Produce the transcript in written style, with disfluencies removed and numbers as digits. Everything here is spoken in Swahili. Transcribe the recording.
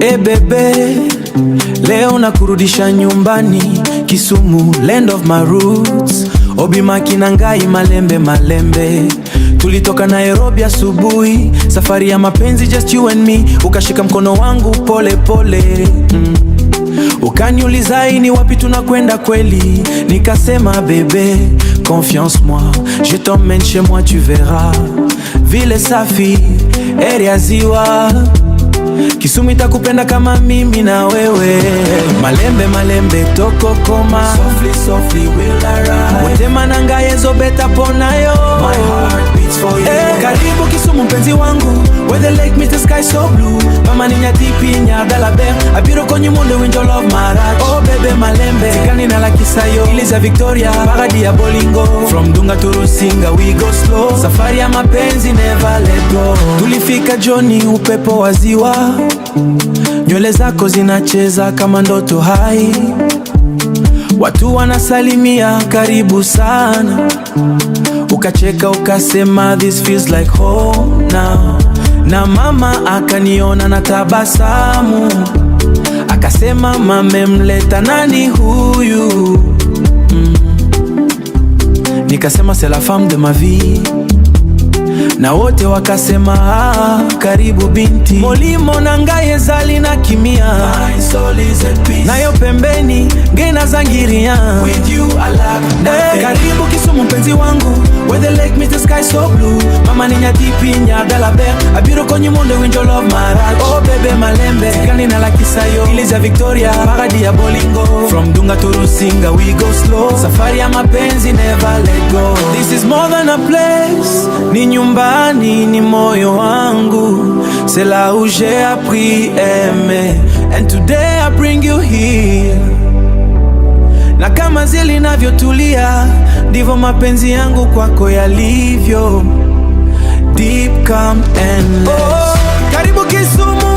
E bébé, leo nakurudisha nyumbani Kisumu, land of my roots. Obimaki na ngai malembe malembe. Tulitoka Nairobi asubuhi, safari ya mapenzi just you and me. Ukashika mkono wangu pole pole. Ukaniuliza ni wapi tunakwenda kweli, nikasema bébé, confiance moi, je t'emmène chez moi tu verras. Vile safi, area ziwa Kisumu itakupenda kama mimi na wewe. Malembe malembe tokokoma, softly softly we'll arrive. Motema na ngai ezobeta pona yo, my heart beats for you. Eh, karibu Kisumu mpenzi wangu, where the lake meets the sky so blue. Mama ni nyatipi nyadalaber, abiro konyi mondo winjo love marach. Oh bébé malembe, tikani na lakisa yo, Iliza Victoria, paradis ya bolingo. From Dunga to Rusinga we go slow, safari ya mapenzi never let go. Tulifika jioni, upepo wa ziwa, nywele zako zinacheza kama ndoto hai, watu wanasalimia karibu sana, ukacheka ukasema this feels like home now. Na mama akaniona na tabasamu, akasema mamemleta nani huyu? Nikasema c'est la femme de ma vie na wote wakasema ah, karibu binti. Molimo na ngai ezali na kimia, nayo pembeni ngai nazangi rien. With you I lack nothing. Eh, karibu Kisumu mpenzi wangu, where the lake meets the sky so blue. Mama ni nyatipi nyadalaber, abiro konyi mondo winjo love marach. Oh bébé malembe, tikani na lakisa yo, Iliza Victoria, paradis ya bolingo. From Dunga to Rusinga we go slow, safari ya mapenzi never let go. This is more than a place, ni nyumbani, ni moyo wangu. C'est là où j'ai appris aimer, and today I bring you here. Na kama ziwa linavyotulia, ndivyo mapenzi yangu kwako yalivyo. Deep, calm, endless. Oh, karibu Kisumu.